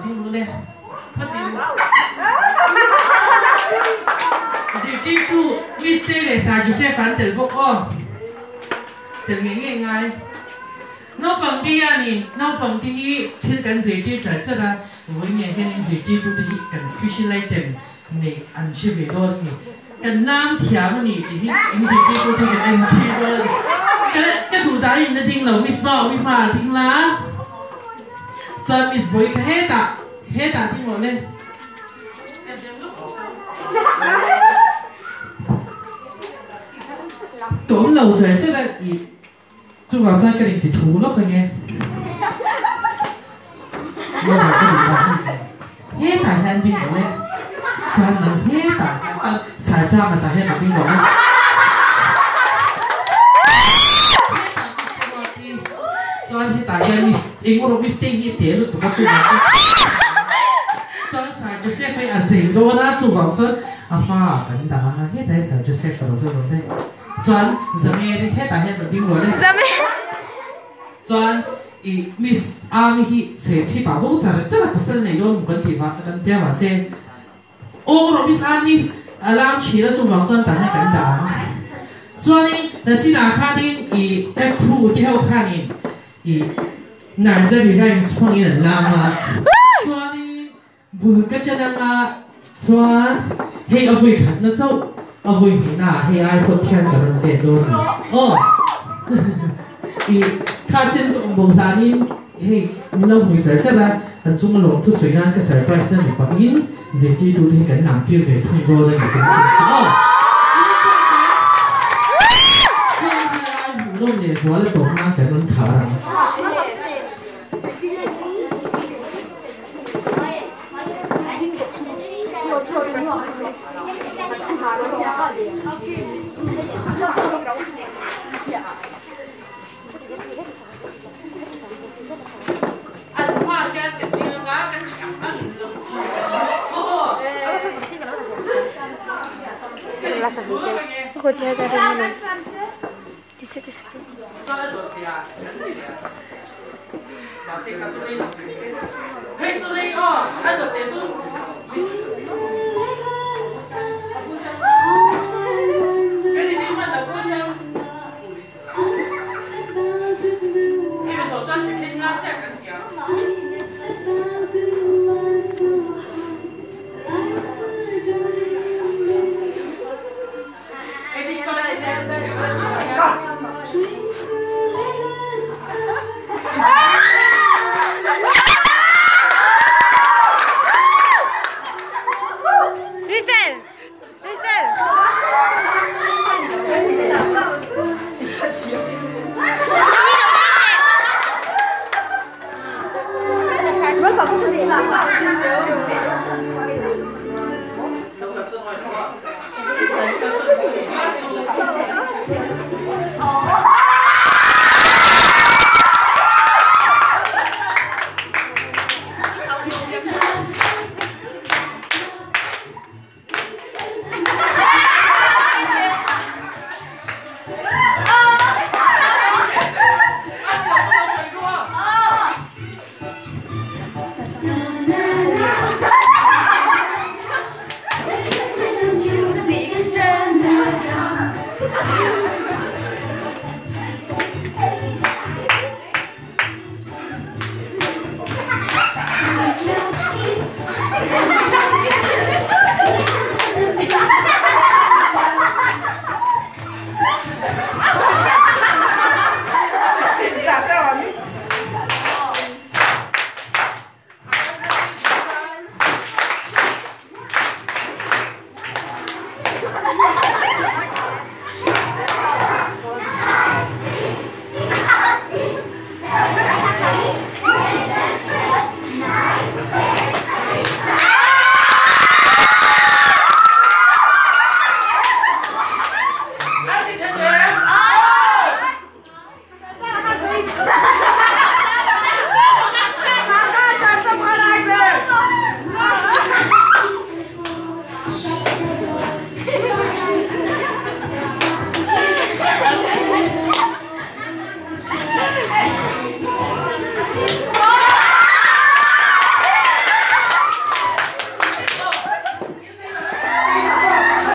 ding ru le. Phawtin zirtirtu Miss te leh Sir Joseph an tel bawk aw. Tel ngei ngei ngai. Naupang te hianin naupang te hi thil kan zirtir char char a, vawi ngei hianin zirtirtu te hi kan special item neih an hre ve dawn a ni. Kan lam thiam a ni tih hi in zirtirtu te kan en thei dawn a ni. Ka ka duh dan in la ding lo, Miss Maumi hma ah ding la, chuan Miss Vawi kha hetah hetah ding rawh le. Ka awm lo char char a i. Chuvang chuan ka inti thu lawk ang e. Hetah hian ding rawh le. Chuan nang hetah hian chuan Sarchama tah hian lo ding rawh le. Hetah Mister Ruati chuan hetah hian Miss eng rawh mistake hi a te lutuk a chuvang chuan chuan Sir Joseph hei a zei dawn a chuvang chuan a hmaah kan dah ang a hetah hian Sir Joseph a lo ding rawh le. Chuan Zameri hetah hian rawn ding rual e. Chuan i Miss Ami hi Serchhip ah bo char char a pasal nei dawn maw kan tih vang kan tia mahse aw rawh Miss Ami a lam thin a chuvang chuan tah hian kan dah ang. Chuanin nachinah khanin i ka crew te ho khanin i Nursery rhymes hmangin an lam a. Chuanin Bul ka ṭan anga chuan hei a vui khatna chauh a vui hnihna ah hei ai phawt hian ka rawn let dawn a ni. Aw i kha chen ka awm bo hlanin hei min lo hmui char char a, an chunga lawm thusawi nan ka surprise na ni pahin zirtirtu te hi kan lam tir ve thung dawn a ni tum chung chu aw. Chuan hei ai hmuhnawm leh zual a tawp nan kan rawn khar ang.